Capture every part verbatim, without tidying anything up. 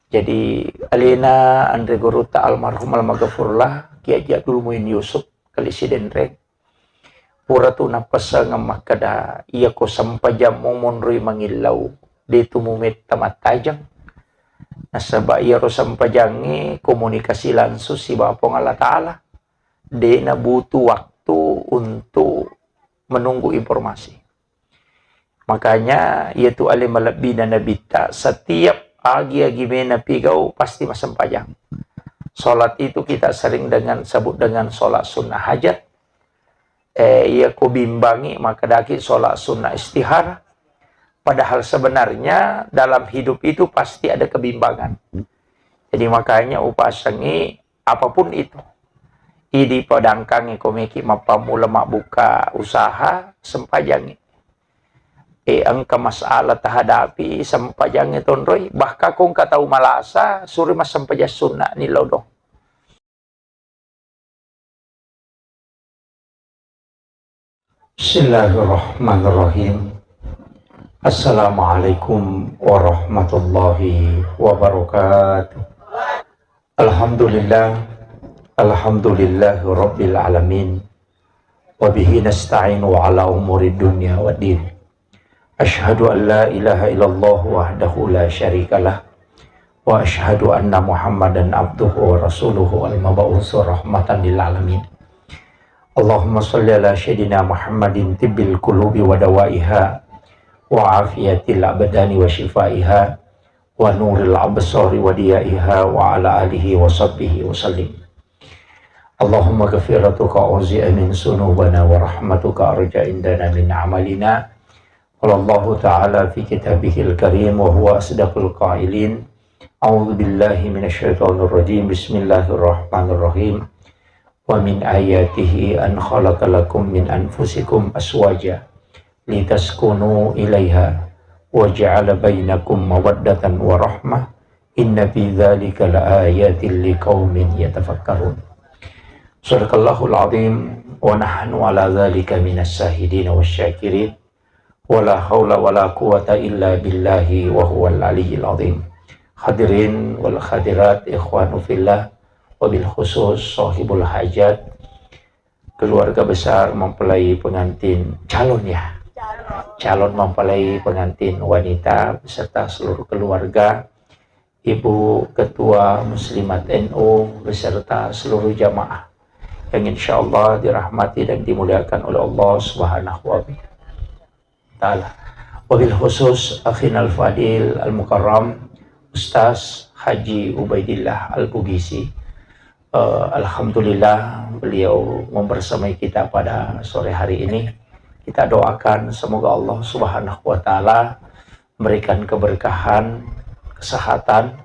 Jadi, alena anre gurutta almarhum almaghfurlah, Kiai Haji Abdul Muin Yusuf, Kali Sidenreng. Pura tu nappessengeng makkeda, iyako sempajammu monroi mangillau, de tu mumetta mattajeng. Nasaba iyaro sempajangnge komunikasi langsung sibawa Puang Allah Ta'ala. De nabutuh waktu untuk menunggu informasi. Makanya, iyatu ale malebbina Nabitta, setiap agi-agi mena pigau pasti massempajang. Salat itu kita sering dengan sebut dengan salat sunnah hajat. Eh, iya ko bimbangi makkedaki salat sunnah istihara. Padahal sebenarnya dalam hidup itu pasti ada kebimbangan. Jadi makanya upasangi apapun itu. Idi padangkangi komeki mappammula mabbuka usaha, sempajangi. E, engka masalah tahadapi, sempajangi tonroi. Bahkan ko engka tau malasa, suri massempajang sunna ni lodong. Bismillahirrahmanirrahim. Assalamualaikum warahmatullahi wabarakatuh. Alhamdulillah. Alhamdulillahi rabbil alamin. Wa bihi nasta'inu ala umuri dunya waddin. Asyhadu an la ilaha illallah wahdahu la syarikalah. Wa asyhadu anna Muhammadan abduhu wa rasuluhu al-mab'usu rahmatan lil alamin. Allahumma salli ala sayyidina Muhammadin tibbil qulubi wa dawaiha wa afiyatil abdani wa syifaiha wa nuril absari wa diyaiha wa ala alihi wa sahbihi wa sallim. Allahumma ghafiratuka auzi'a min sunubana wa rahmatuka arja indana min amalina. Qala Allahu ta'ala fi kitabihil karim wa huwa asdaqul qailin. A'udzu billahi minasy syaithanir rajim. Bismillahirrahmanirrahim. Wa min ayatihi an khalaqa lakum min anfusikum azwaja litaskunu ilaiha wa ja'ala bainakum mawaddatan wa rahmah. Inna fi dzalika laayatil liqaumin yatafakkarun. Sadaqallahul azim wa nahnu ala dzalika minas syahidin wasy syakirin. Wala haula wala quwata illa billahi wa huwal aliyyil azim. Hadirin wal hadirat, ikhwanu fillah, wabil khusus sahibul hajat, keluarga besar mempelai pengantin, calon ya, calon mempelai pengantin wanita beserta seluruh keluarga, Ibu Ketua Muslimat N U beserta seluruh jamaah yang insya Allah dirahmati dan dimuliakan oleh Allah Subhanahu wa Ta'ala. Wabil khusus akhinal fadil al mukarram Ustaz Haji Ubaidillah Al Bugisi. Eh, alhamdulillah, beliau membersamai kita pada sore hari ini. Kita doakan semoga Allah Subhanahu wa Ta'ala memberikan keberkahan, kesehatan,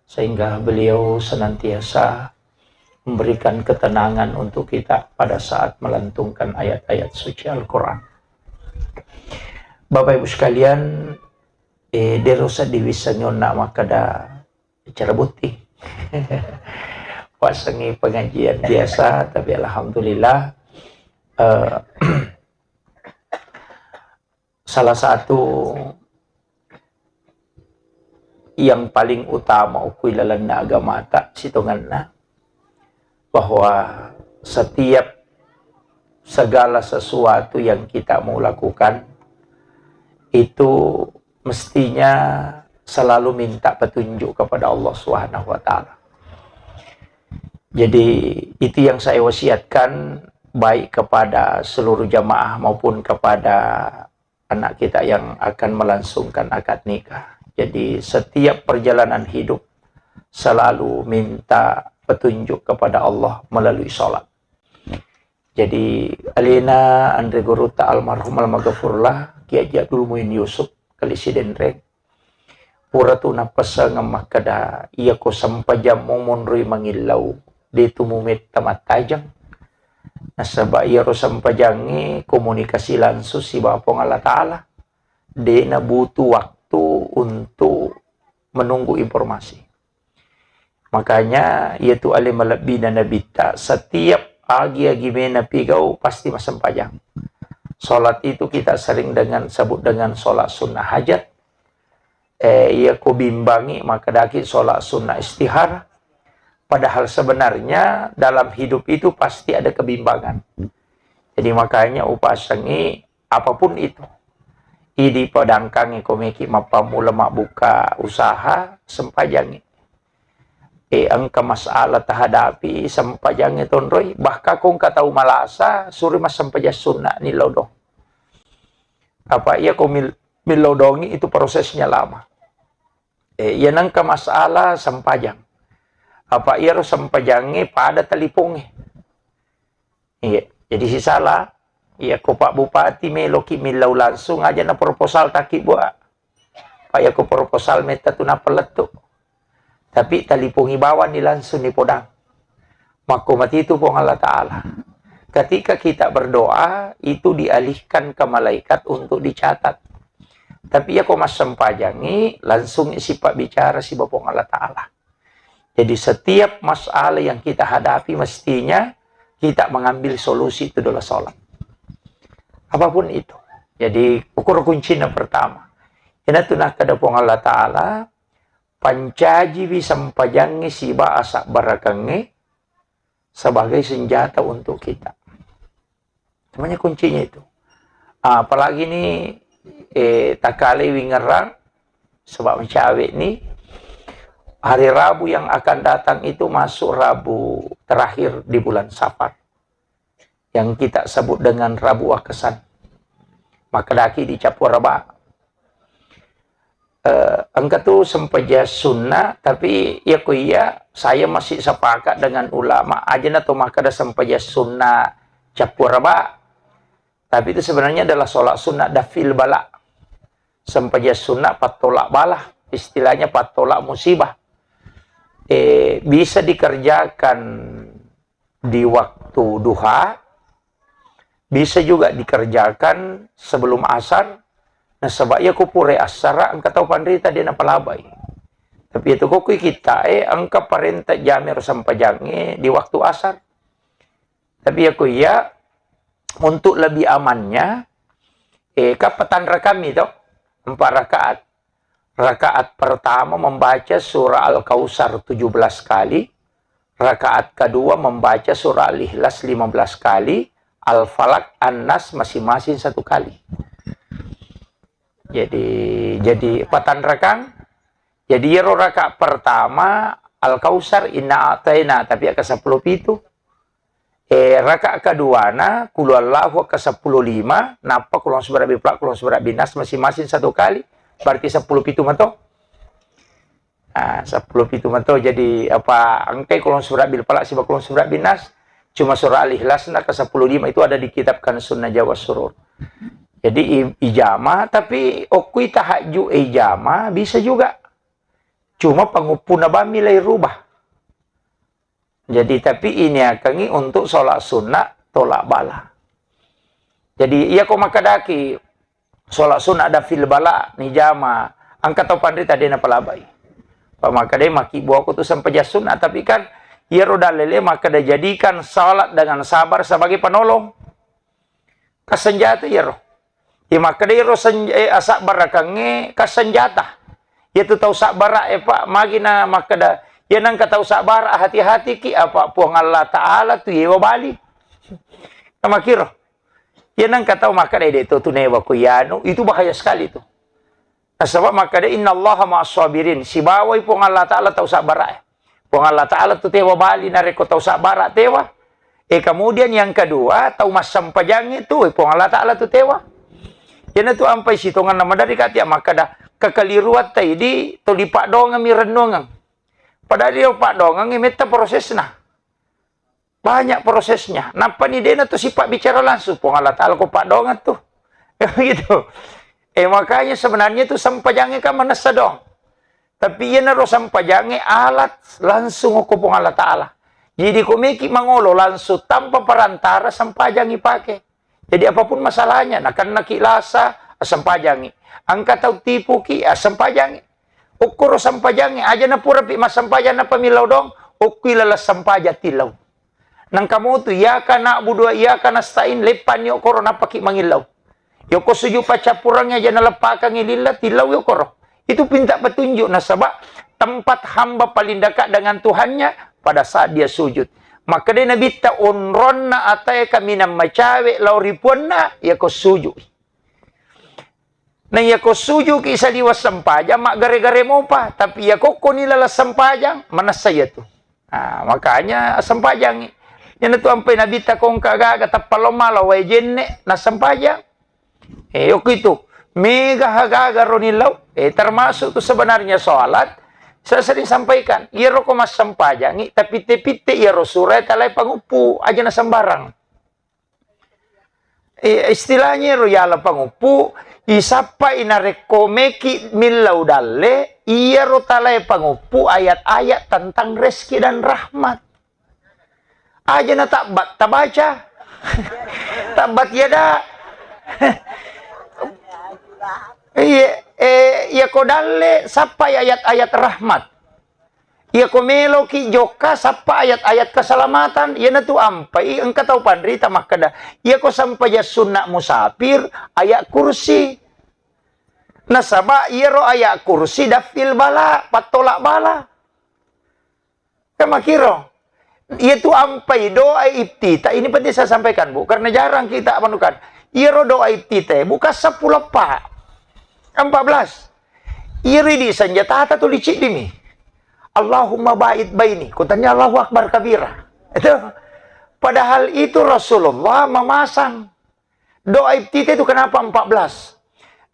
sehingga beliau senantiasa memberikan ketenangan untuk kita pada saat melantunkan ayat-ayat suci Al-Quran. Bapak Ibu sekalian, eh, derosa diwissengi onna makkeda acara botting. Wassengi pengajian biasa, tapi alhamdulillah, eh, salah satu yang paling utama ukui lalenna agamata sitongenna, bahwa setiap segala sesuatu yang kita mau lakukan itu mestinya selalu minta petunjuk kepada Allah Subhanahu wa Ta'ala. Jadi, itu yang saya wasiatkan baik kepada seluruh jamaah maupun kepada anak kita yang akan melangsungkan akad nikah. Jadi, setiap perjalanan hidup selalu minta petunjuk kepada Allah melalui sholat. Jadi, alena anre gurutta almarhum almaghfurlah, Kiai Haji Abdul Muin Yusuf, Kali Sidenreng. Pura tu nappessengeng makkeda, iyako sempajammu monroi mangillau, de tu mumetta mattajeng. Nasaba iyaro sempajangnge komunikasi langsung sibawa Puang Allah Ta'ala. De nabutuh waktu untuk menunggu informasi. Makanya, iyatu ale malebbina Nabitta, setiap agi-agi mena pigau pasti massempajang. Salat itu kita sering dengan, sebut dengan salat sunnah hajat. eh, iya ko bimbangi, makkedaki sholat sunnah istihara. Padahal sebenarnya dalam hidup itu pasti ada kebimbangan. Jadi makanya upasengi apapun itu. Idi padangkangi komeki mappammula mabbuka usaha, sempajangi. Eh, engka masalah tahadapi, sempajangi tonroi. Bahkan ko engka tau malasa, suri massempajang sunna ni lodong. Apa iya ko mil-, milodongi itu prosesnya lama. Eh, iya nengka masalah sempajang. Apa iyaro sempajangnge pada talipongnge. Iya, jadi sisala, iya ko Pak Bupati meloki millau langsung aja na proposal taki buat. Pak, iya ko proposal metta tu nappa lettu. Tapi talipongi bawang ni langsung ni podang. Makko matitu Puang Allah Ta'ala. Ketika kita berdoa, itu dialihkan ke malaikat untuk dicatat. Tapi iya ko massempajangi, langsung isi pak bicara siba Puang Allah Ta'ala. Jadi setiap masalah yang kita hadapi mestinya kita mengambil solusi itu adalah sholat. Apapun itu. Jadi ukur kuncinya pertama. Ina tu nakkeda Puang Allah Ta'ala, pancajiwi sempajangnge siba asabbarakengnge sebagai senjata untuk kita. Semuanya kuncinya itu. Ah, apalagi ini, eh, takale wingerang, sebab mencawe ni, hari Rabu yang akan datang itu masuk Rabu terakhir di bulan Safar. Yang kita sebut dengan Rabu Wakesan. Makkedaki di Cappuraba. Eh, engka tu sempajang sunna, tapi iya ko iya, saya masih sepakat dengan ulama, aja na to makkeda sempajang sunna Cappuraba. Tapi itu sebenarnya adalah sholat sunnah dafil bala. Sempajang sunna pattolak bala, istilahnya pattolak musibah. Eh, bisa dikerjakan di waktu duha, bisa juga dikerjakan sebelum asar. Nasaba iya ko pura asar, engka tau panrita de napalabai. Tapi itu ko kui kita, eh, engka parenta jami ro sempajangnge di waktu asar. Tapi iya ko iya, untuk lebih amannya, eh, ka patanrakammi to, empat rakaat. Rakaat pertama membaca surah Al-Kautsar tujuh belas kali, rakaat kedua membaca surah Al-Ikhlas lima belas kali, Al-Falaq, An-Nas masing-masing satu kali. Jadi, jadi patanrakang. Jadi iyaro rakaat pertama Al-Kautsar, inna a'taina, tapi akka seppulo pitu. Eh, rakaat keduana, Qul huwallahu akka seppulo lima, nappa Qul a'udzu birabbil falaq, Qul a'udzu birabbin nas masing-masing satu kali, berarti seppulo pitu mato. Ah, seppulo pitu mato. Jadi apa engkai Qul a'udzu birabbil falaq siba Qul a'udzu birabbin nas, cuma surah Al-Ikhlas na ke seppulo lima itu ada di kitab Kanzun Najah was Surur. Jadi i-, ijama, tapi okkui tahajud ijama bisa juga. Cuma panguppuna bammi lai rubah. Jadi, tapi iniakengngi untuk sholat sunnah tolak bala. Jadi, iya ko makkedaki sholat sunnah ada fil bala nijama, engka tau panrita de napalabai. Pamakkeda makkibbuako tu sempajang sunnah, tapi kan iyaro dalile makkeda jadikan salat dengan sabar sebagai penolong. Kasenjata iyaro. Iya makkeda iyaro sen-, eh, asabbarakengnge kasenjata. Iyatu tau sabbara e, Pak, magi na makkeda, iya nengka tau sabbara, hati-hatiki, apa Puang Allah Ta'ala tu yewa bali. Namakiro. Iya nengka tau makkeda, "De to tu newa ko iyanu," itu bahaya sekali tu. Nasaba makkeda, "Innallaha ma'as sabirin," sibawai Puang Allah Ta'ala tau sabbara e. Puang Allah Ta'ala tu tewa bali narekko tau sabbara tewa. Eh, kemudian yang kedua, tau massempajangnge tu, eh, Puang Allah Ta'ala tu tewa. Iyana tu ampai sitonganna maderri kati makkeda, kekeliruatta idi tuli paddoangeng mi rennuangeng. Padahal ri paddoangeng metta prosesna. Banyak prosesnya. Nappani dena tu sifat bicara langsung, Puang Allah Ta'ala ko paddoangeng tu. Gitu. Eh, makanya sebenarnya tu sempajangnge kan manessa doang. Tapi iyanaro sempajangnge alat langsung okko Puang Allah Ta'ala. Jadi ko meki mangolo langsung tanpa perantara sempajang ipake. Jadi apapun masalahnya, nakennaki lasa, sempajangi. Engka tau tipuki, sempajangi. Okkoro sempajangi, aja na purapi massempajang nappa millau doang, okkui laleng sempajang tillau. Nangka motu, iyyaka na'budu wa iyyaka nasta'in, leppanni okkoro nappaki mangillau. Yoko sujud paccappurengnge aja naleppakangngi lilla, tillau yokoro. Itu pinta petunjuk, nasaba tempat hamba paling dekat dengan Tuhannya pada saat dia sujud. Makkedai Nabitta, onronna atae kaminang macawe lao ri puanna, iyako sujud. Na iyako sujuki saliweng sempajang, maggare-gare mopa. Tapi iyako koni laleng sempajang, manessa iyatu. Nah, makanya sempajangi. Iyanatu ampai Nabitta, ko engka gaga tappa lao mala wae jenne, nassempajang. Eh, okko itu. Mega gaga roni lao. Eh, termasuk tu sebenarnya sholat. Saya sering sampaikan, iyaro ko massempajangi, tapitte-pitte iyaro sura talae panguppu, aja na sembarang. Eh, istilahnya ro yala panguppu, isappai narekko meki millau dalle, iyaro talae panguppu ayat-ayat tentang rezeki dan rahmat. Aja na tabbat tabaca. Tabbat yada. Iya, eh, iyako dalle, sappai ayat-ayat rahmat. Iyako meloki jokka, sappa ayat-ayat keselamatan. Iyanatu ampai engka tau panrita makkeda, iyako sempajang sunna musafir, ayat kursi. Nasaba iyaro ayat kursi dafil bala, pattolak bala. Kan makiro. Iyatu ampai doa iftitah, ini penting saya sampaikan, Bu, karena jarang kita manukan. Iyaro doa iftitah, bukan seppulo eppa, empat belas. Iyaro idi senjatata tuli ciddimi. Allahumma ba'id baini. Kutanya Allahu Akbar kabira. Itu. Padahal itu Rasulullah memasang. Doa iftitah itu kenapa empat belas?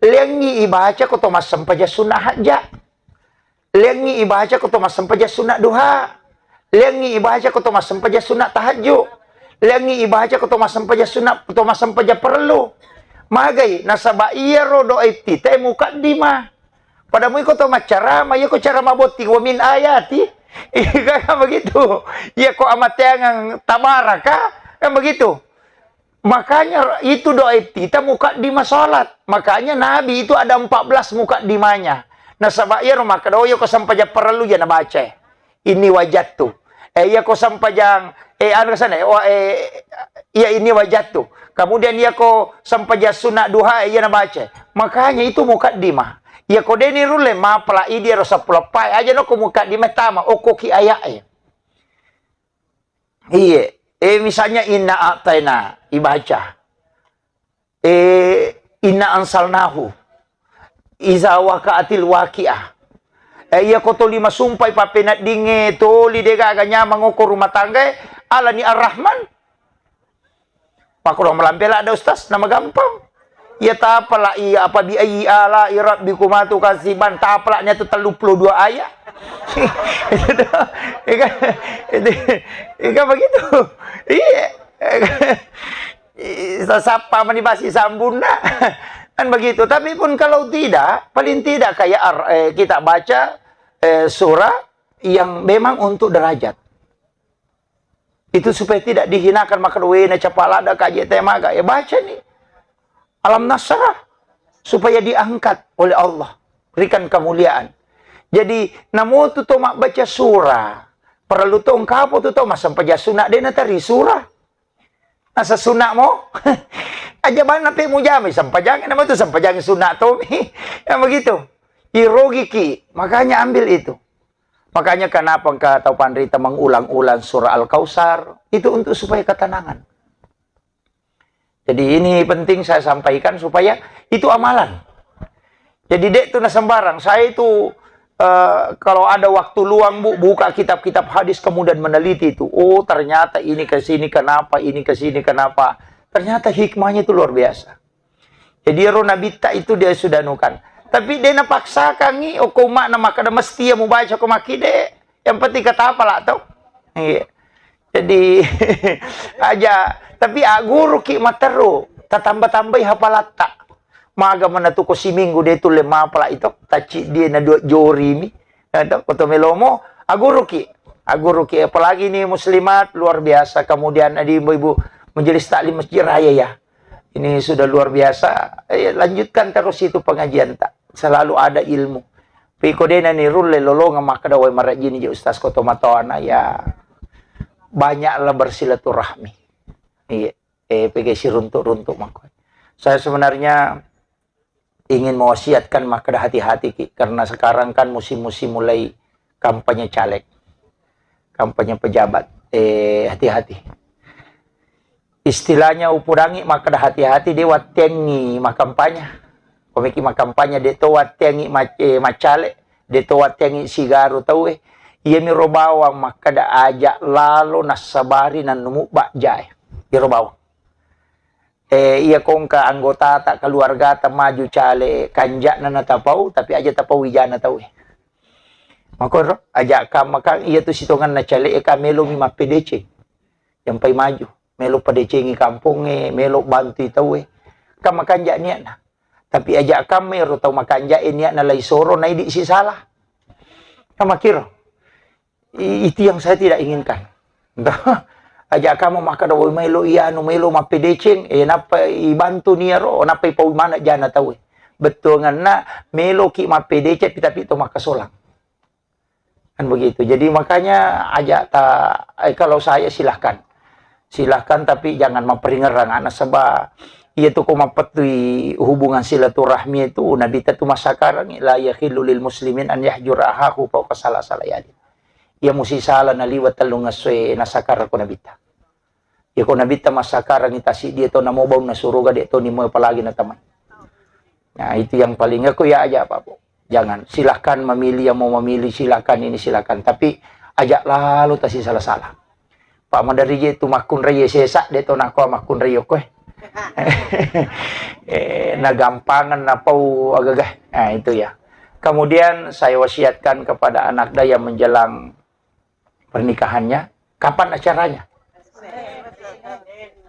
Lengngi ibaca ko to massempajang sunna hajja. Lengngi ibaca ko to massempajang sunna duha. Lengngi ibaca ko to massempajang sunna tahajju. Lengngi ibaca ko to massempajang sunna, to massempajang parellu. Magai, nasaba iyaro doa iftitah mukaddimah. Pada mui ko to maccarama, iya ko carama botting, wa min ayati. Iya kan begitu. Iya ko amateangang tabaraka, kan begitu. Makanya itu doa iftitah mukaddimah salat. Makanya Nabi itu ada empat belas mukaddimahnya. Nasaba iyaro makkeda, oh, iya ko sempajang parellu iya nabaca. Inni wajadtu. Eh, iya ko sempajang, eh, anu sana, eh, wa-, eh, iya inni wajadtu. Kemudian iya ko sempajang sunat duha, eh, iya nabaca. Makanya itu mukaddimah. Iya ko deni rulle mapala idi ro seppulo eppa, aja no ko mukaddimah tama, okko ki ayat, eh. Iye. Eh, misalnya inna a'taina, ibaca. Eh, inna ansalnahu. Iza waqa'atil waqi'ah. Eh, iya ko toli masumpai pappeneddingnge, toli degaga nyamang okko rumah tanggae, alani Ar-Rahman. Makkoro malampe ladda, Ustaz, nama gampang. Iya tapala iya apa bi ayyi ala'i rabbikuma tukadziban, tapala nya tu telluppulo dua ayat. Itu tuh. Iya kan? Itu, iya kan begitu? Iya. Ih, sasappa mani basi sambunna. Kan begitu. Tapi pun kalau tidak, paling tidak kayak ar-, eh, kita baca, eh, surah yang memang untuk derajat. Itu supaya tidak dihinakan, maka wena capalada kaje temaga. Ya baca nih. Alam Nasrah. Supaya diangkat oleh Allah. Berikan kemuliaan. Jadi, namu tu to mabbaca surah. Perlu to engkapo tu to massempajang sunat de natari surah. Asa sunat mo? Aja bana pe mujami sempajang, nama tu sempajang sunat tomi. Ya begitu. Irogiki, makanya ambil itu. Makanya kenapa engka tau panrita mengulang-ulang surah Al-Kautsar? Itu untuk supaya ketenangan. Jadi ini penting saya sampaikan supaya itu amalan. Jadi dek tu na sembarang. Saya itu, eh, kalau ada waktu luang, Bu, buka kitab-kitab hadis kemudian meneliti itu. Oh, ternyata ini ke sini kenapa, ini ke sini kenapa. Ternyata hikmahnya itu luar biasa. Jadi ro nabitta itu dia sudah nukan. Tapi dia napaksakangi, oh, ko makna makkeda mesti ya mubaca ko makkide. Yang penting kata apa lah tau. Iya. Jadi aja, tapi agguruki matteru, tatamba-tambai hapalatta. Maga manatu ko siminggu de tulle mapala itu, tacci dia na dua jorimi. Nah, to, ko to melomo, agguruki. Agguruki, apalagi ini muslimat luar biasa. Kemudian ada ibu-ibu majelis taklim Masjid Raya ya. Ini sudah luar biasa. Eh, lanjutkan terus itu pengajian tak. Selalu ada ilmu. Piko dena ni rulle lolonga makkeda wai marajini je ustaz ko to matoana ya. Banyaklah bersilaturahmi. Iya. Eh, pege siruntuk-runtuk mako. Saya sebenarnya ingin mewasiatkan makkeda hati-hati ki, karena sekarang kan musim-musim mulai kampanye caleg, kampanye pejabat. Eh, hati-hati. Istilahnya upudangi makkeda hati-hati, de watteangngi makampanye. Komeki makampanye, de to watteangngi ma-, eh, macale, de to watteangngi sigaru tauwe. Iyamiro bawang makkeda aja lalo nassabari nannumu bajjae. Iyaro bawang. Eh, iya kongka anggotata, keluargata maju cale, kanja'na natapau, tapi aja tapau wijana tauwe. Makoro, aja kamma kan iya tu sitonganna cale e ka melomi mappedeceng. Jampai maju, melo padecengi kampongnge, melo bantui tauwe. Kan makanja niatna. Tapi aja kamma ero tau makanja e niatna lai soro naidi sisala. Kan makiro. I-, itu yang saya tidak inginkan. Aja kamu makkeda, "Woi, melo ianu, melo mappedeceng, eh, nappa ibantu niaro, nappa ipau mana jana tau." Bettuanganna, meloki mappedeceng, tapi to makkasolang. Kan begitu. Jadi makanya aja ta-, eh, kalau saya silahkan. Silahkan, tapi jangan memperingerang anak sebab iya tu ko mapettui hubungan silaturahmi itu, Nabi tu masakarang, "La yahillu lil muslimin an yahjura ahahu fauqa salasala yalin." Iya musi sala naliwa tellung essoe nasakarang ko Nabitta. Iya ko Nabitta massakarangi tasi dia to namo baunna suruga de to nimo apalagi natamai. Nah, itu yang paling aku ya aja apa, Bu. Jangan, silahkan memilih yang mau memilih, silahkan ini, silahkan. Tapi aja lalu tasi salah-salah. Pak madari je tu makkunrai sesa de to nako makkunrai koe. Eh, nagampangan napau agagah. Nah, itu ya. Kemudian saya wasiatkan kepada anak daya menjelang pernikahannya, kapan acaranya?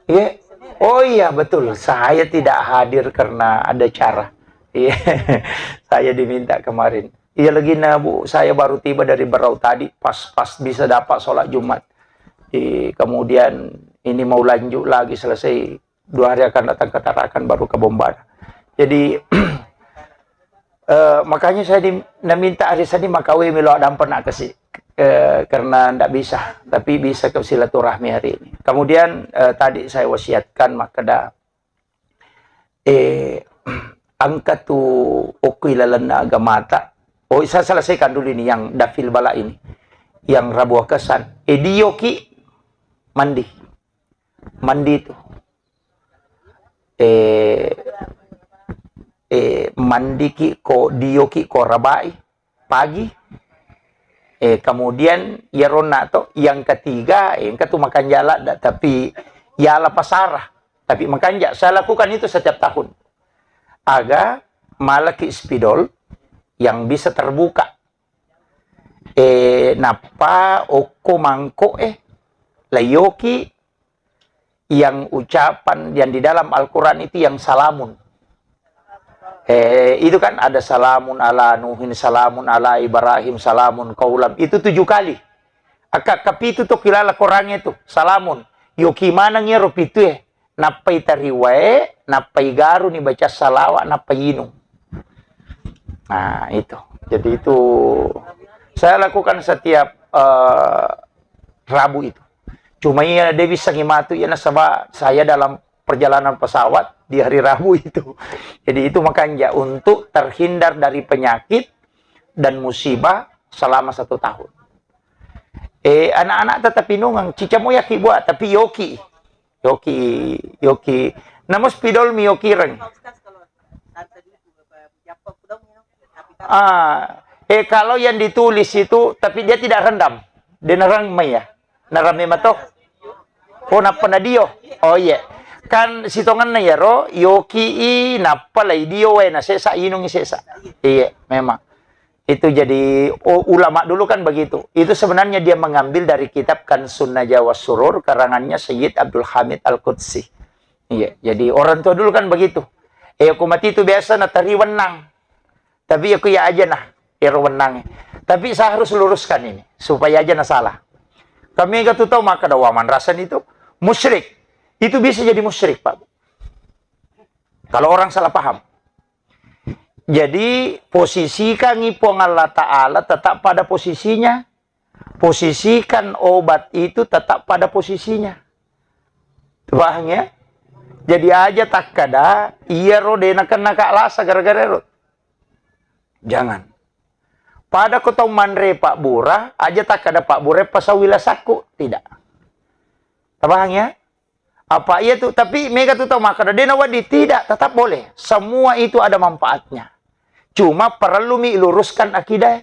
Iya. Oh iya, betul. Saya tidak hadir karena ada cara. Iya. Saya diminta kemarin. Iya lagi nah, Bu, saya baru tiba dari Berau tadi, pas-pas bisa dapat sholat Jumat. Di, kemudian ini mau lanjut lagi, selesai dua hari akan datang ke Tarakan, baru ke Bombana. Jadi, eh, makanya saya di-, naminta hari Senin makawe melo adampa nak kasi, eh, karena ndak bisa, tapi bisa ke silaturahmi hari ini. Kemudian, eh, tadi saya wasiatkan makkeda, eh, angkat tu okui lalenna agamata. Oh, saya selesaikan dulu ini yang dafil bala ini. Yang Rabu Akasan. Eh, dioki mandi. Mandi tu. Eh, eh, mandiki ko, dioki ko rabai pagi. Eh, kemudian ya ronna to, yang ketiga, eh, engka tu makanja ladda, tapi ya la pasara. Tapi makanja, saya lakukan itu setiap tahun. Aga malaki spidol yang bisa terbuka. Eh, nappa okko mangko e, layoki yang ucapan yang di dalam Al-Quran itu yang salamun. Eh, itu kan ada salamun ala Nuhin, salamun ala Ibrahim, salamun kaulam. Itu tujuh kali. Akka kapitu to kilala Quran itu, salamun. Yoki maneng iyaro pitu e. Nappai tariwae, nappai garuni baca salawa, nappai inung. Nah, itu. Jadi itu saya lakukan setiap, eh, Rabu itu. Cuma iya de bisa ngimatu iya nasaba saya dalam perjalanan pesawat di hari Rabu itu. Jadi itu makanya untuk terhindar dari penyakit dan musibah selama satu tahun. Eh, anak-anak tetap inungang, cica mo yaki buat, tapi yoki. Yoki, yoki. Namo spidol mi yoki reng. Ah, eh, kalau yang ditulis itu, tapi dia tidak rendam. Dia nerang mai ya. Nerang memang toh. Oh, nappa nadio. Oh iya. Kan sitonganna ya ro, yoki i, nappa lai dio wae, na sesa, inungi sesa. Iya, memang. Itu jadi, oh, ulama dulu kan begitu. Itu sebenarnya dia mengambil dari kitab Kansun Najwa Surur, karangannya Sayyid Abdul Hamid Al-Qudsi. Iya, jadi orang tua dulu kan begitu. Eh, aku mati itu biasa natari wenang. Tapi aku ya aja nah, ero wenang. Tapi saya harus luruskan ini, supaya aja nah salah. Kami gak tuh tahu maka ada waman rasan itu musyrik. Itu bisa jadi musyrik, Pak. Kalau orang salah paham. Jadi, posisikangi Puang Allah Ta'ala tetap pada posisinya. Posisikan obat itu tetap pada posisinya. Paham ya? Jadi aja takkada, iyaro de' nakenna ka lasa gara-gara ero. Jangan. Pada ko tau manre pabbura, aja takkada pabbura pasawi lasakku. Tidak. Tapahang ya? Apa iya tu, tapi mega tu tau makkada, de' nawedding, tidak, tetap boleh. Semua itu ada manfaatnya. Cuma perlu mi luruskan akidah.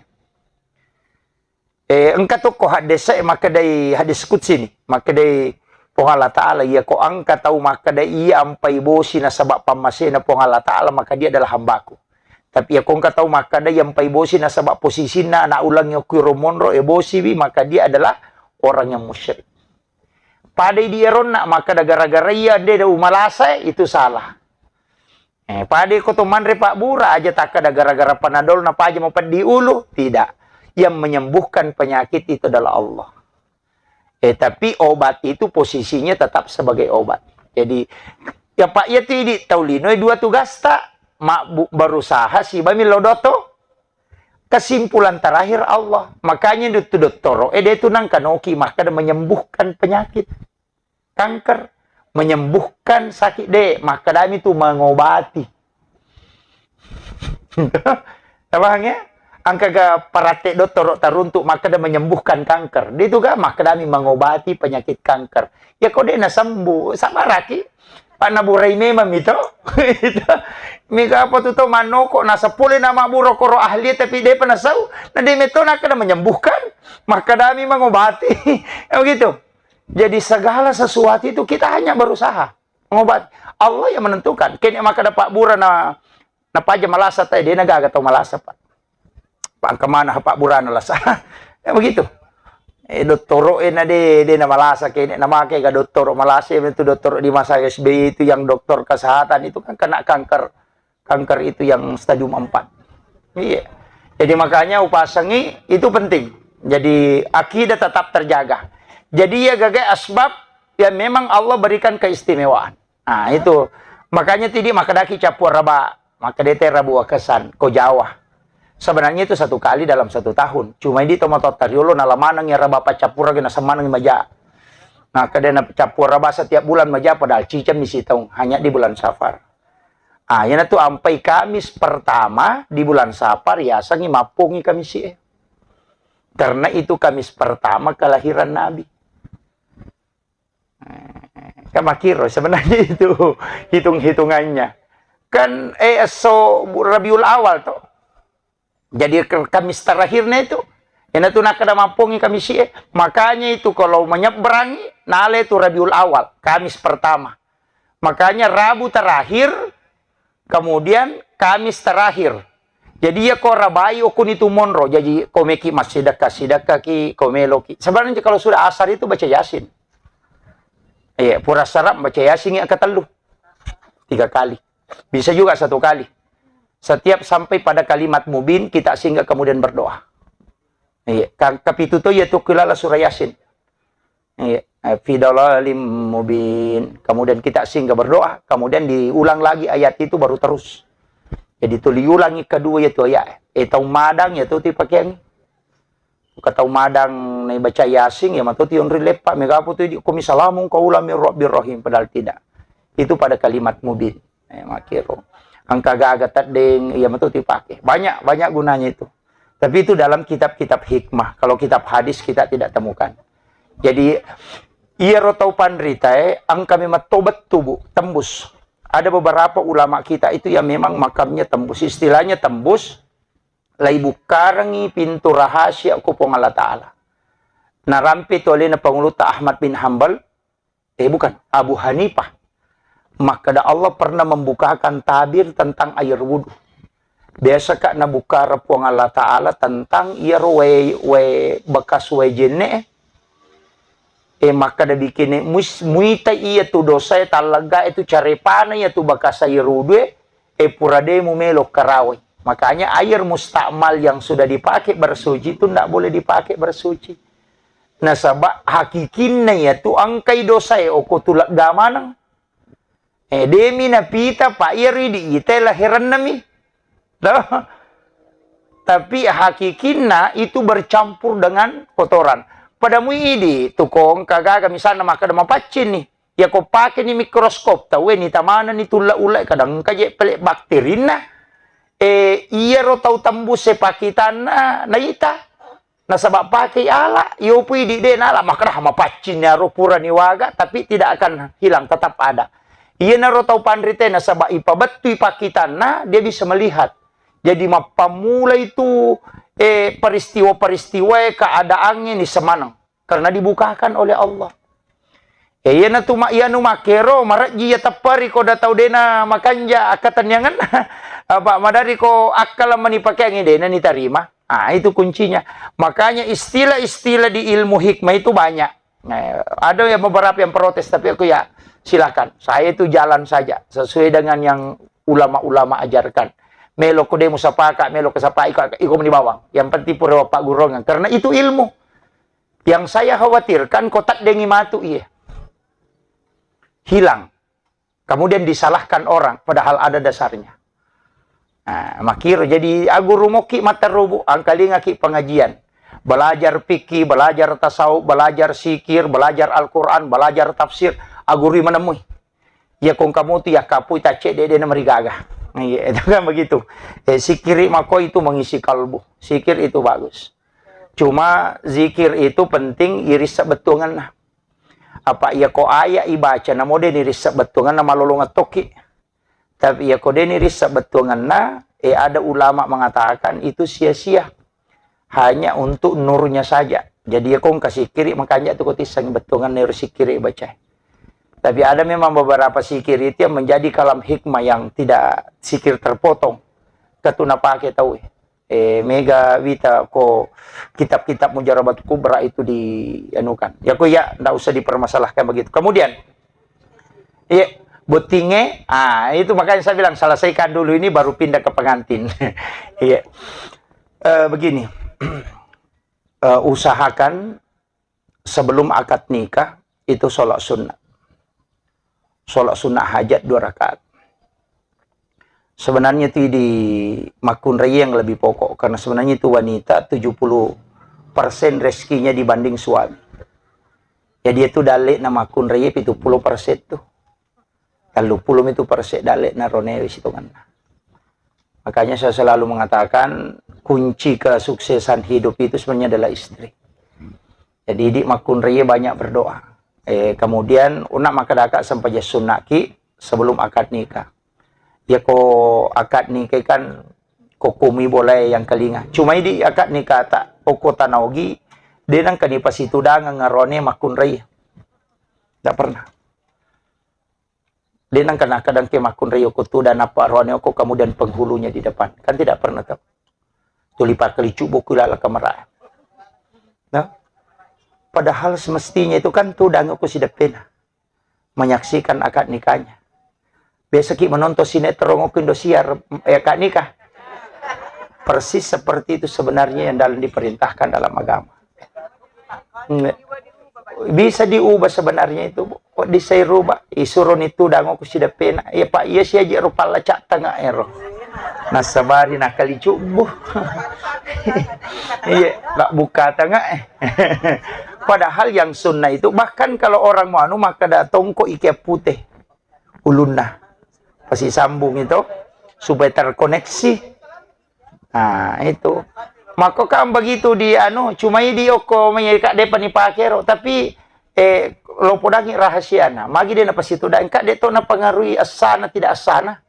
Eh, engka tokko hadis e makkedai hadis qudsi ni, makkedai Puang Allah Ta'ala, iya ko engka tau makkeda iya ampai bosi nasaba pammasena Puang Allah Ta'ala, maka dia adalah hambaku. Tapi iya ko engka tau makkeda iya ampai bosi nasaba posisinna anak ulangnge okko iro monro, e bosiwi, maka dia adalah orang yang musyrik. Padai di eronna makkeda gara-gara iya de' umalasa, itu salah. Eh, pada ko to manre pabbura aja takkada gara-gara panadol napaja mapeddi ulu, tidak. Yang menyembuhkan penyakit itu adalah Allah. Eh, tapi obat itu posisinya tetap sebagai obat. Jadi, ya Pak, ya tu idi tau lino dua tugasta, ma-, bu-, berusaha siba mi lo doto. Kesimpulan terakhir Allah. Makanya dut-, dottoro, eh, de' tu nangkanoki makkeda menyembuhkan penyakit. Kanker, menyembuhkan sakit de', makkedami tu mengobati. Tabahang ya? Engka ga paratte dottoro taruntuk makkeda menyembuhkan kanker. De' tu ga makkedami mengobati penyakit kanker. Ya ko de' nasembuh, sabaraki. Pak naburai memang mi to. Itu. Mega apa tu to manoko, nasapole nama buro koro ahli tapi de' pa nasau. Na de' meto nakkeda menyembuhkan, makkedami mengobati. Ya begitu. Jadi segala sesuatu itu kita hanya berusaha mengobati. Allah yang menentukan. Kene makkeda pabbura na, napaja malasa tai, de' nagaga tau malasa, Pak. Pak, engka mana pabburana lasa. Ya begitu. Eh, dottoro e na de', de' na malasa kene, na make ga dottoro malasa, itu dottoro di masa S B Y itu yang dokter kesehatan itu kan kena kanker. Kanker itu yang stadium empat. Iya. Jadi makanya upasangi itu penting. Jadi akidah tetap terjaga. Jadi ya gagai asbab yang memang Allah berikan keistimewaan. Nah, itu. Makanya tidi makkedaki cappua raba, makkedete rabu wakesan, ko Jawa. Sebenarnya itu satu kali dalam satu tahun. Cuma ini tomatoatta riolo nalamaneng ya raba paccappurang na semaneng maja. Nah, kedena cappua raba setiap bulan maja padahal ciceng mi sitaung, hanya di bulan Safar. Ah, iyanatu ampai Kamis pertama di bulan Safar, yasengngi mappongi Kamis e. Karena itu Kamis pertama kelahiran Nabi. Eh, kan makkiro sebenarnya itu hitung-hitungannya. Kan, eh, esso Rabiul Awal to. Jadi ke-, Kamis terakhirnya itu. Iyanatu nakkeda mappongi Kamis e. Makanya itu kalau menyeberangi, nale itu Rabiul Awal, Kamis pertama. Makanya Rabu terakhir, kemudian Kamis terakhir. Jadi iya ko rabai okuni tu monro. Jadi ko meki massidekka-sidekkaki, ko meloki. Sebenarnya kalau sudah asar itu baca Yasin. Iya, pura sarap baca Yasin yang ketellu. Tiga kali. Bisa juga satu kali. Setiap sampai pada kalimat mubin, kita singgah kemudian berdoa. Iya, ka-, kapitu to iya tu kilala surah Yasin. Iya, eh, fi dalalim mubin. Kemudian kita singgah berdoa, kemudian diulang lagi ayat itu baru terus. Jadi tu diulangi kedua iya tu ayat. Eh, tau madang iya tu tipakeang. Ka tau madang naibaca Yasin, iya matu tionri leppa, megapo tu idi komi salamun qaulan mir rabbir rahim, padahal tidak. Itu pada kalimat mubin. Eh, makkiro. Engka gaga teddeng, iya matu tipake. Banyak, banyak gunanya itu. Tapi itu dalam kitab-kitab hikmah. Kalau kitab hadis kita tidak temukan. Jadi, iyaro tau panritae, engka memang tobat tubuh, tembus. Ada beberapa ulama kita itu yang memang makamnya tembus. Istilahnya tembus, laibukkarengngi pintu rahasia ko Puang Allah Ta'ala. Narampe tu alena Pangulutta Ahmad bin Hambal, eh, bukan, Abu Hanifah. Makkeda Allah pernah membukakan tabir tentang air wudhu. Biasa ka nabukkara Puang Allah Ta'ala tentang iyaro wae, wae bekas wae jenne, eh, makkeda bikini mus-, muita iya tu dosa e tallegga itu carepana iya tu bekas air wudhu e, eh, pura de mumelo karawai. Makanya air mustakmal yang sudah dipakai bersuci itu ndak boleh dipakai bersuci. Nasaba hakikinna iya tu engkai dosa e oko tu legga maneng. Eh, demi napita, Pak, iya ridi ita lahiranna mi. Toh? Tapi hakikinna itu bercampur dengan kotoran. Pada muidi tu kong kagaga misalna makkeda mapaccing ni. Iya ko pakeni mikroskop tauwe, nita manenni tulla-ulla, kadang engka je pele bakterinna. Eh, iyaro tau tembus e pakitanna naita. Nasaba pakei ala, iyopui di de nala makkeda mapaccinni aro purani waga, tapi tidak akan hilang, tetap ada. Iyanaro tau panrite nasaba ipabettui pakitanna, dia bisa melihat. Jadi mappammula itu, eh, peristiwa-peristiwa keadaannya ni semaneng. Karena dibukakan oleh Allah. Ya, iyana tu ma-, iyanu makkero, marejji iya teppari ko da tau dena makanja akkatenniangenna. Apa madari ko akkala mani pakeangi dena nitarima. Ah, itu kuncinya. Makanya istilah-istilah di ilmu hikmah itu banyak. Eh, ada yang beberapa yang protes, tapi aku ya silakan. Saya itu jalan saja sesuai dengan yang ulama-ulama ajarkan. Melo ko demo sapaka, melo ko sapa iko, iko meni bawang. Yang penting pura paggurungan. Karena itu ilmu. Yang saya khawatirkan, ko taddengi matu iya. Hilang. Kemudian disalahkan orang, padahal ada dasarnya. Nah, makkiro, jadi aguru mokki matteru, Bu, angkalingaki pengajian. Belajar fikih, belajar tasawuf, belajar zikir, belajar Al-Quran, belajar tafsir. Agurui menemui. Iya kong kamu tu iya kapui tacce dede na marigaga. Iya, itu kan begitu. Eh, zikiri mako itu mengisi kalbu. Zikir itu bagus. Cuma zikir itu penting iris sebetulnya. Apa iya ko ayat ibaca, namo deni risseng bettuangenna, malolongeng tokki. Tapi iya ko deni risseng bettuangenna, eh, ada ulama mengatakan itu sia-sia. Hanya untuk nurnya saja. Jadi iya ko engka sikiri, makanya tu ko tissengi bettuangenna ero sikiri baca. Tapi ada memang beberapa sikir itu yang menjadi kalam hikmah yang tidak sikir terpotong. Ketu napake tau. Eh, mega wita ko kitab-kitab Mujarrabatul Kubra itu dianukan. Ya ko ya, ndak usah dipermasalahkan begitu. Kemudian, iya, bottinge, ah, itu makanya saya bilang selesaikan dulu ini baru pindah ke pengantin. Iya. Eh, begini. Eh, usahakan sebelum akad nikah itu sholat sunnah. Sholat sunnah hajat dua rakaat. Sebenarnya itu di makkunrai yang lebih pokok, karena sebenarnya itu wanita tujuh puluh persen rezekinya dibanding suami. Jadi itu dalekna makkunrai pitu puluh persen tuh. Tellu puluh itu persen dalekna ronewe sitongenna. Makanya saya selalu mengatakan kunci kesuksesan hidup itu sebenarnya adalah istri. Jadi di makkunrai banyak berdoa. Eh, kemudian unak makadaka sempajang sunnaki sebelum akad nikah. Ya ko akad nikah kan ko kumi boleh yang kelinga. Cuma di akad nikah tak oko tanaogi, dia nang kani pasitudang ngarone makkunrai. Tidak pernah. Dia nang kena kadang ke makkunrai oko tu dan apa rohani oko kemudian penghulunya di depan. Kan tidak pernah tahu. Tuli pakali cubo kula la kamera. Nah, padahal semestinya itu kan tu dan aku si depena menyaksikan akad nikahnya. Biasa ki menonton sinetron aku Indosiar, eh, akad nikah. Persis seperti itu sebenarnya yang dalam diperintahkan dalam agama. Bisa diubah sebenarnya itu, Bu. Kok bisa dirubah? Isuro ni tudang aku si depena. Iya, Pak, iya si aji rupa lacak tengah ero. Nasabari nakali cubu. Iya, nak buka tengah eh. Padahal yang sunnah itu, bahkan kalau orang mau anu, maka ada tongkok ikan putih ulunna. Pasti sambung itu supaya terkoneksi. Nah, itu. Mako kan begitu di anu, cuma di oko mai kak depa ni pakero, tapi eh lo podangi rahasiana. Magi de napasitudang, kak de to napengaruhi asana tidak asana.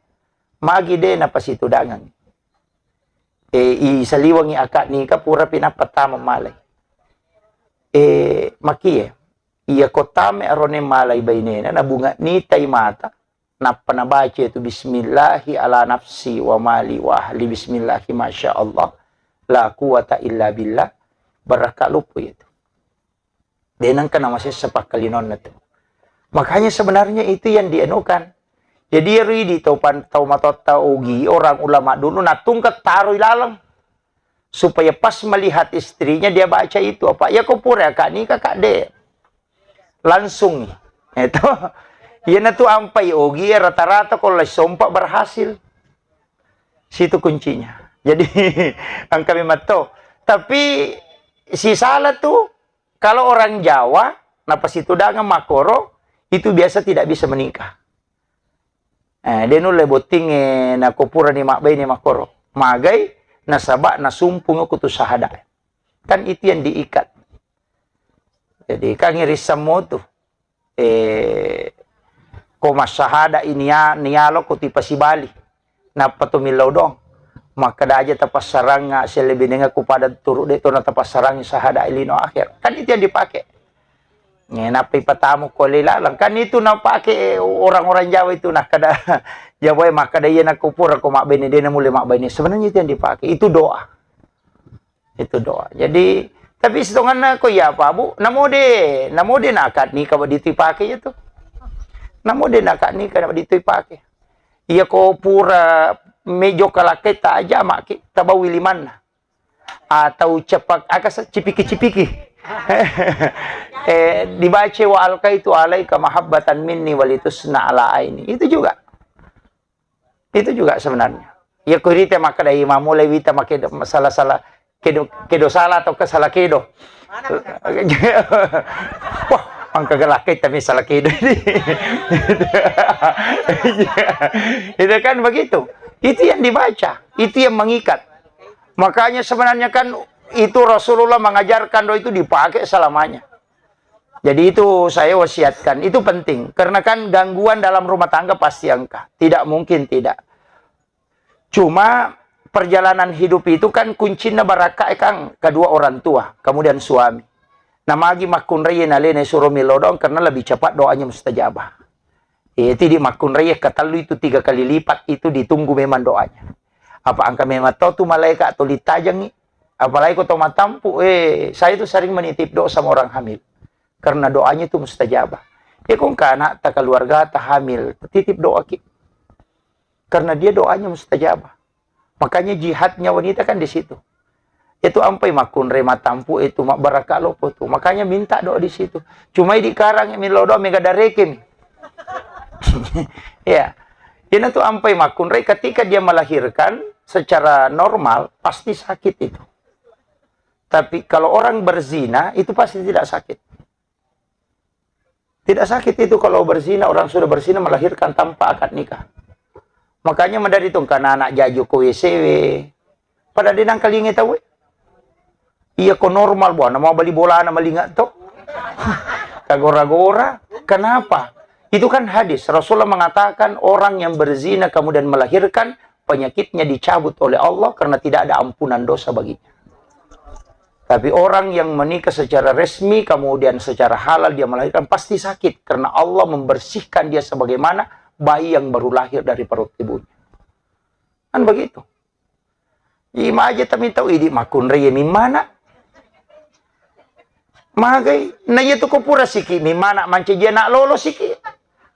Magi de napasitudang. Eh, i saliwangi akad nikah pura pinappa tama malai. Eh, makie. Iya ko tame arone malai bainena, nabunga nitai mata. Nappa nabaca itu, "Bismillahi ala nafsi wa mali wa ahli, bismillahi masya Allah, la quwata illa billah." Barakka luppu itu. De nengka namasessa pakkalinonna tu. Makanya sebenarnya itu yang dianukan. Jadi ero idi tau pan-, tau matotta ugi, orang ulama dulu natungka taroi laleng. Supaya pas melihat istrinya dia baca itu apa? Ya ko pura kak nikah kak de. Langsung. Itu. Iyana tu ampai ogi ya rata-rata ko lai sompa berhasil. Situ kuncinya. Jadi engka memang to. Tapi si salah tu kalau orang Jawa napasitudangeng makoro, itu biasa tidak bisa menikah. Eh, de nulle bottingnge nako purani mabbaine makkoro. Magai, nasaba nasumpungi okko tu sahada. Kan itu yang diikat. Jadi, kan irissammo tu. Eh, ko massahada i nia-, nialoko tu ipasibali. Nappa to millau doang. Makkeda aja tapassarangnga sellebinengnga ku pada turu de to na tapassarangngi sahada i lino akhir. Kan itu yang dipakai. Eh, nappa ipatamu ko le lalang. Kan itu napake orang-orang Jawa itu, nakkeda Jawa e makkeda iya nako pura ko mabbaine de namulle mabbaine. Sebenarnya itu yang dipakai. Itu doa. Itu doa. Jadi, tapi sitonganna ko iya apa, Bu? Namode, namode na akad nikah wedding tu ipake iya tu. Namode na akad nikah wedding tu ipake. Iya ko pura mejo kalakkai ta aja maki, tabawi limanna. Atau cepak, aka se-, cipiki-cipiki. Eh, dibaca wa alqaitu alaika mahabbatan minni walitusna ala aini. Itu juga. Itu juga sebenarnya. Iya, ko rita makkeda, iya, mammulai wita makkeda salah-salah, kedo, kedo salah atau ke salah kedo. Wah, engka galakai tapi salah kedo ini. Itu kan begitu. Itu yang dibaca, itu yang mengikat. Makanya sebenarnya kan itu Rasulullah mengajarkan doa itu dipakai selamanya. Jadi itu saya wasiatkan, itu penting. Karena kan gangguan dalam rumah tangga pasti engka. Tidak mungkin tidak. Cuma perjalanan hidup itu kan kuncinna barakka e, Kang, kedua orang tua, kemudian suami. Namagi makkunrai nalena suro milo doang karena lebih cepat doanya mustajabah. Eh, tidi makkunrai katellu itu tiga kali lipat itu ditunggu memang doanya. Apa engka memang tau tu malaikat tuli tajengi? Apalagi ko tau matampu, eh, saya itu sering menitip doa sama orang hamil. Karena doanya itu mustajabah. Ya, ko engka anakta, keluargata hamil, titip doa ki. Karena dia doanya mustajabah. Makanya jihadnya wanita kan di situ. Itu ampai makkunrai matampu itu, mabbarakka loppo tu. Makanya minta doa di situ. Cuma idi karang milo doa mega dareke mi. Ya. Ina tu ampai makkunrai ketika dia melahirkan secara normal pasti sakit itu. Tapi kalau orang berzina itu pasti tidak sakit. Tidak sakit itu kalau berzina, orang sudah berzina melahirkan tanpa akad nikah. Makanya madari tu engka anak jaji ko W C W. Pada de nangkalingai tau e. Iya ko normal buana mau bali bolana malinga to. Kagora-gora. Kenapa? Itu kan hadis. Rasulullah mengatakan orang yang berzina kemudian melahirkan penyakitnya dicabut oleh Allah karena tidak ada ampunan dosa baginya. Tapi orang yang menikah secara resmi, kemudian secara halal dia melahirkan, pasti sakit karena Allah membersihkan dia sebagaimana bayi yang baru lahir dari perut ibunya. Kan begitu. Ima aja tami tau idi makkunrai mimmana. Magai, na iya tu ko pura siki mimmana mancaji anak lolo siki.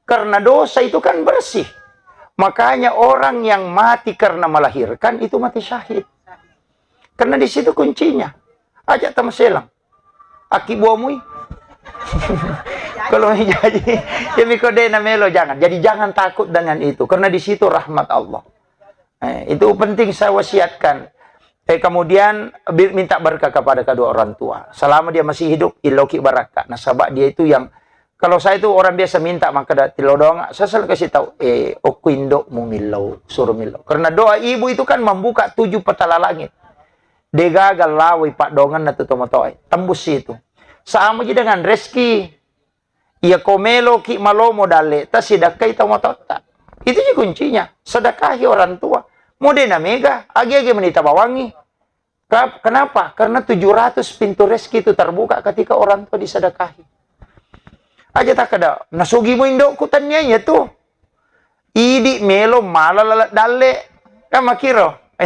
Karena dosa itu kan bersih. Makanya orang yang mati karena melahirkan itu mati syahid. Karena di situ kuncinya. Aja tamaselang. Aki buamui. Kalau menjadi, ya miko de na melo, jangan. Jadi jangan takut dengan itu. Karena di situ rahmat Allah. Eh, itu penting saya wasiatkan. Eh, kemudian bi-, minta berkah kepada kedua orang tua. Selama dia masih hidup, iloki barakka. Nasaba dia itu yang, kalau saya itu orang biasa minta, maka da-, tilodong, saya selalu kasih tahu, eh, okko indokmu millau, suruh millau. Karena doa ibu itu kan membuka tujuh petala langit. De gagal lawai paddongenna tu tomatoae. Tembus itu. Sama ji dengan rezeki. Iya ko meloki malomo dalleta, sidakkai tomatoatta. Itu ji kuncinya. Sedekahi orang tua. Mode na mega, agi-agi menita bawangi. Ka-, kenapa? Karena tujuh ratus pintu rezeki itu terbuka ketika orang tua disedekahi. Aja takkeda, "Nasugi mu indokku," tania iya tu. Idi melo mala laleng dalle. Kan makiro.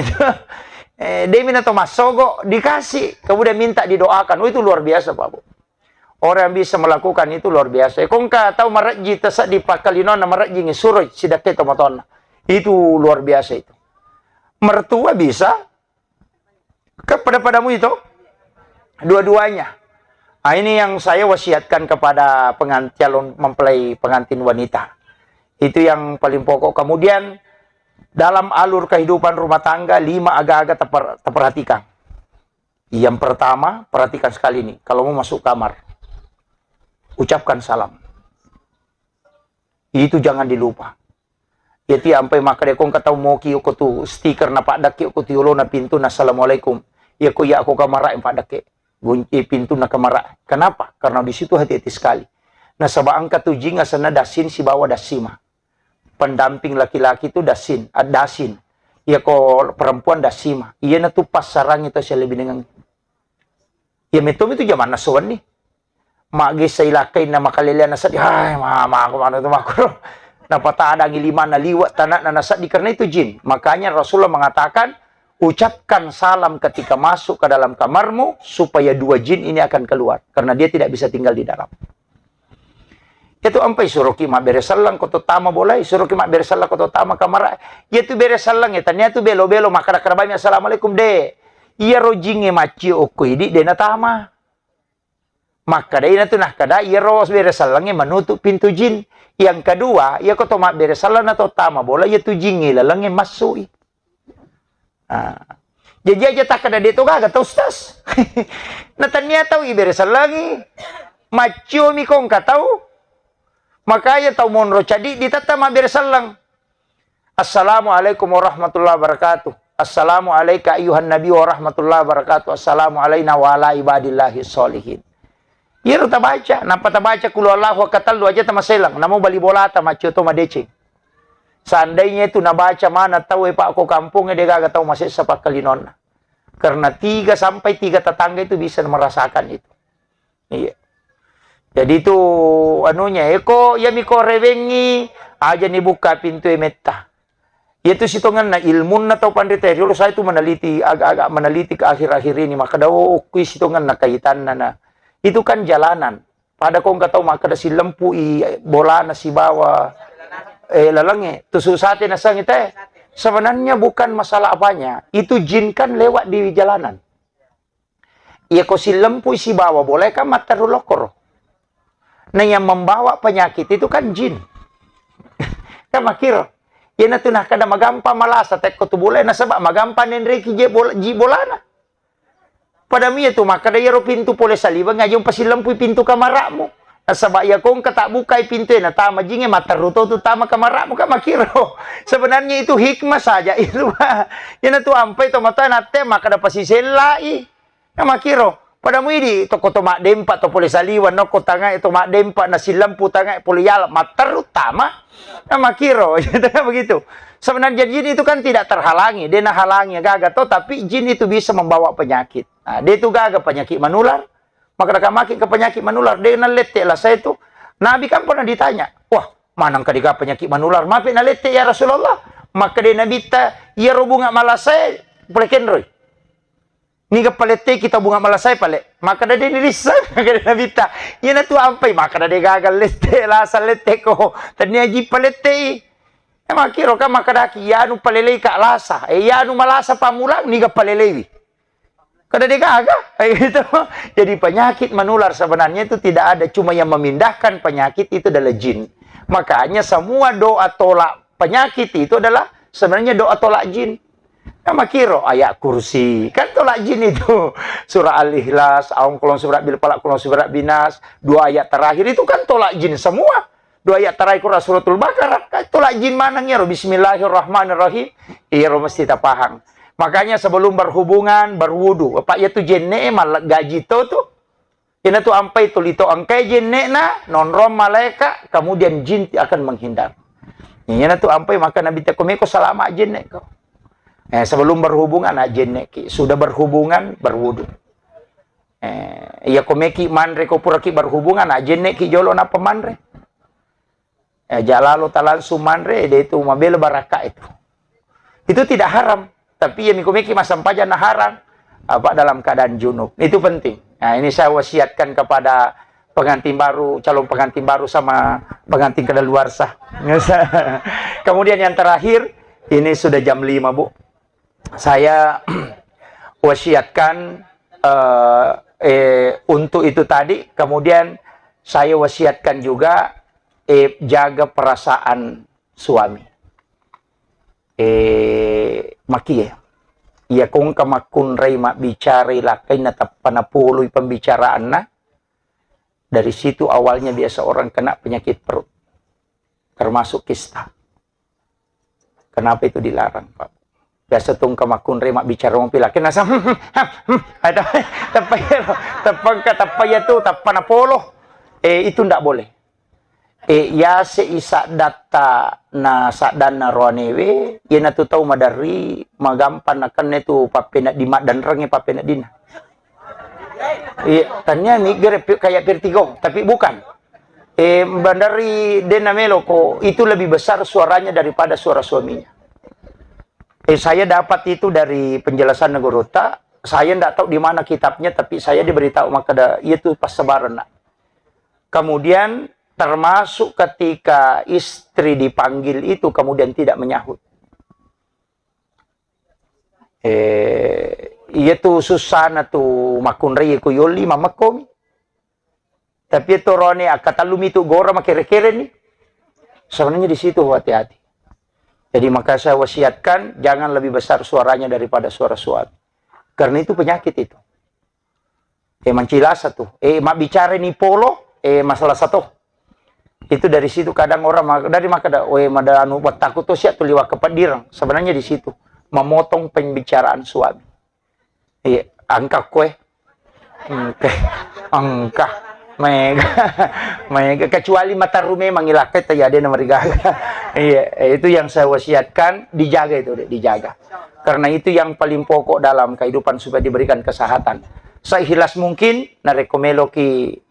Eh, demi na to massogo, dikasih. Kemudian minta didoakan. Oh, itu luar biasa, Pak Bu. Orang yang bisa melakukan itu luar biasa. Ko engka tau marejji taseddi pakkalinonna marejjingi suroi sidakkai tomatoanna. Itu luar biasa itu. Mertua bisa, ke pada-padamu itu? Dua-duanya. Nah, ini yang saya wasiatkan kepada pengan-, calon mempelai pengantin wanita. Itu yang paling pokok. Kemudian, dalam alur kehidupan rumah tangga, lima aga-aga teper-, teperhatikan. Yang pertama, perhatikan sekali nih, kalau mau masuk kamar, ucapkan salam. Itu jangan dilupa. Iyatu ampai makkeda ko engka tau moki ko tu stiker na paddakke ko tu yolona pintu na assalamualaikum. Iya ko iya ko kamara yang paddakke. Gunci pintu na kamara. Kenapa? Karena di situ hati-hati sekali. Nasaba engka tu jin asenna dasin sibawa dasima. Pendamping laki-laki tu dasin, ad-, dasin. Iya ko perempuan dasima. Iya na tu passarangi to sia lebih dengan. Iya metto itu jamanna sowan ni. Maggessa ilakkainna makaleleanna seddi, hai, mama, aku mana tu makro. Napatadangi limanna liwa' tanakna naseddi karena itu jin. Makanya Rasulullah mengatakan, ucapkan salam ketika masuk ke dalam kamarmu supaya dua jin ini akan keluar karena dia tidak bisa tinggal di dalam. Itu ampai suroki mabbere selleng ko to tama bolai, suroki mabbere selleng ko to tama kamara. Iya tu bere selleng ya, tania tu belo-belo makkada-kada bami assalamualaikum de. Iya rojinge maccio okko idi de natama. Makkeda ina tu nakkeda iyaro bere sellengnge menutup pintu jin. Yang kedua, iya ko to mabbere selleng na to tama bola, iya tu jingnge lalengnge massui. Ah. Jadi aja takkeda de to gaga to, Ustaz. Na tania tau ibere sellengi, macciomi ko engka tau, makanya tau monro cadi di tetta mabbere selleng. Assalamualaikum warahmatullahi wabarakatuh. Assalamu alaika ayyuhan nabi warahmatullahi wabarakatuh. Assalamu alaina wa ala ibadillahi sholihin. Iyaro tabaca, nappa tabaca kulu Allahu akkatellu aja tamaselang, namo bali bolata maccio to madeceng. Seandainya itu nabaca mana tau e, Pak, ko kampongnge de gaga tau masessa pakkalinonna. Karena tiga sampai tiga tetangga itu bisa merasakan itu. Iya. Jadi itu anunya, eko, iya miko rewengi, aja ni buka pintu e metta. Iya tu sitongenna ilmunna tau panrita riolo saya tu meneliti, agak-agak meneliti ke akhir-akhir ini, maka dawo kui sitongenna kaitanna na. Itu kan jalanan. Pada kong katau maka da silempu i bolana sibawa, eh, lalange. Tu susate nasang ite. Sebenarnya bukan masalah apanya. Itu jin kan lewat di jalanan. Iya ko silempui sibawa bola kan matteru lokoro. Nah, yang membawa penyakit itu kan jin. Kan makiro. Iya natu nah kada magampa malasa tekko tu bola, nasaba magampa nenreki je bola, ji bolana. Pada mia tu makkada iyaro pintu pole saliweng aja umpasilempui pintu kamara'mu. Nasaba iya kongka tak bukai pintu e natama jinge matteru to tu tama kamara'mu kan makiro. Sebenarnya itu hikmah saja itu. Iya natu ampai to mata natte makkada pasisellai. Nah, makiro, pada muidi tokko to maddempa to pole saliweng, nokko tangai to maddempa, nasilempu tangai pole yala, matteru tama. Nah, makiro, begitu. Sebenarnya jin itu kan tidak terhalangi, dia nahalangi gaga to, tapi jin itu bisa membawa penyakit. Nah, dia itu gaga penyakit menular, maka maki ke penyakit menular, dia nalette lah saya itu. Nabi kan pernah ditanya, wah, manang kadega penyakit menular, mape nalette ya Rasulullah? Maka dia Nabi ta, iya robunga malasai, pole kenroi. Niga paletteki tau bunga malasai pale. Makkeda de nirisseng, makkeda Nabitta. Iyanatu ampai, makkeda de gaga lette, lasa lette ko. Tania ji palettei. E, makkiro kan makkedaki, iyanu palelei ka lasa. E, iyanu malasa pammulang, niga paleleiwi. Kada de gaga. E, gitu. Jadi penyakit menular sebenarnya itu tidak ada. Cuma yang memindahkan penyakit itu adalah jin. Makanya semua doa tolak penyakit itu adalah sebenarnya doa tolak jin. Nah, makiro ayat kursi. Kan tolak jin itu. Surah Al-Ikhlas, aung kolong surat bil falak, kolong surat binas, dua ayat terakhir itu kan tolak jin semua. Dua ayat terakhir Quran Suratul Baqarah, kan tolak jin maneng iyaro. Bismillahirrahmanirrahim. Iyaro mesti tapahang. Makanya sebelum berhubungan, berwudu. Apa iya tu jenne, malah gaji to tu. Iyanatu ampai tuli to engkai jenne'na, nonrong malaeka, kemudian jin akan menghindar. Iyanatu ampai maka Nabi teko meko salama jenne ko. Eh, sebelum berhubungan, ah, jenne ki. Sudah berhubungan, berwudu. Eh, iya ko meki manre ko puraki berhubungan, ah, jenne ki jolo napa manre. Eh, jalalo talangsung manre, de itu mabela baraka itu. Itu tidak haram. Tapi ya miko meki massempajang na haram. Apa dalam keadaan junub. Itu penting. Nah, ini saya wasiatkan kepada pengantin baru, calon pengantin baru sama pengantin kadaluarsa. Kemudian yang terakhir, ini sudah jam lima, Bu. Saya wasiatkan, eh, eh, untuk itu tadi, kemudian saya wasiatkan juga, eh, jaga perasaan suami. Eh, makie. Iya kongka makkunrai mabbicarai lakkainna tappa napoloi pembicaraanna, dari situ awalnya biasa orang kena penyakit perut. termasuk kista. Kenapa itu dilarang, Pak? Biasa tu engka makkunrai mabbicara mopi laki, nasa, ada, teppa iyaro, teppa engka, teppa iya tu, teppa napolo. Eh, itu ndak boleh. Eh, yase i saddatta na saddanna roanewe, iyanatu tau maderri, magampang nakenna tu pappenedding, maddenrengnge pappeneddinna. Iya, tania miggere pi-, kayak vertigo, tapi bukan. Eh, maderri denna melo ko, itu lebih besar suaranya daripada suara suaminya. Eh, saya dapat itu dari penjelasan gurutta. Saya ndak tahu di mana kitabnya, tapi saya diberitahu makkeda, iya tu passabarenna. Kemudian termasuk ketika istri dipanggil itu kemudian tidak menyahut. Eh, iya tu sussana tu makkunrai ko yolli mamekkomi. Tapi itu roane akkatellumi tu gora makere-kere ni. Sebenarnya di situ hati-hati. Jadi maka saya wasiatkan jangan lebih besar suaranya daripada suara suami. Karena itu penyakit itu. Eh, mancilasa tu. Eh, mabbicara ni polo, eh, masalah satu. Itu dari situ kadang orang ma-, dari makkeda, "We, mada anu, wattaku to sia tu liwa kepeddireng." Sebenarnya di situ memotong pembicaraan suami. Iya, engka koe. Engka. Engka. Mega. Mega. Kecuali materru memang ilakkai, tayade na marigaga. Iya, eh, itu yang saya wasiatkan, dijaga itu, Dek, dijaga. Karena itu yang paling pokok dalam kehidupan supaya diberikan kesehatan. Seikhlas mungkin, narekko meloki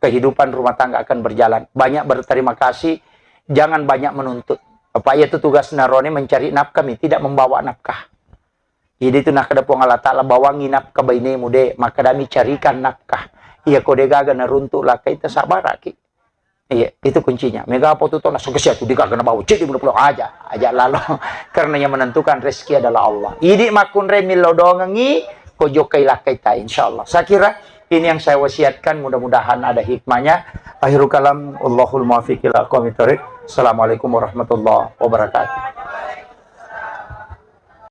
kehidupan rumah tangga akan berjalan. Banyak berterima kasih, jangan banyak menuntut. Apa iya tu tugas narone mencari nafkah mi, tidak membawa nafkah. Jadi itu nakkeda Puang Allah Ta'ala, "Bawangngi nafkah bainemu, Dek, makkedami carikan nafkah." Iya ko de gaga naruntuk lakkaita, sabaraki. Iya, itu kuncinya. Mega apa tu tona, sokesi tu de gaga nabawa, ceddi muda pulo aja, aja lalo. Karena yang menentukan rezeki adalah Allah. Idi makkunrai millau doangengi, ko jokkai lakkaita, insyaallah. Saya kira ini yang saya wasiatkan, mudah-mudahan ada hikmahnya. Akhirul kalam, Allahul muwaffiq ila aqwamit thariq. Assalamualaikum warahmatullahi wabarakatuh.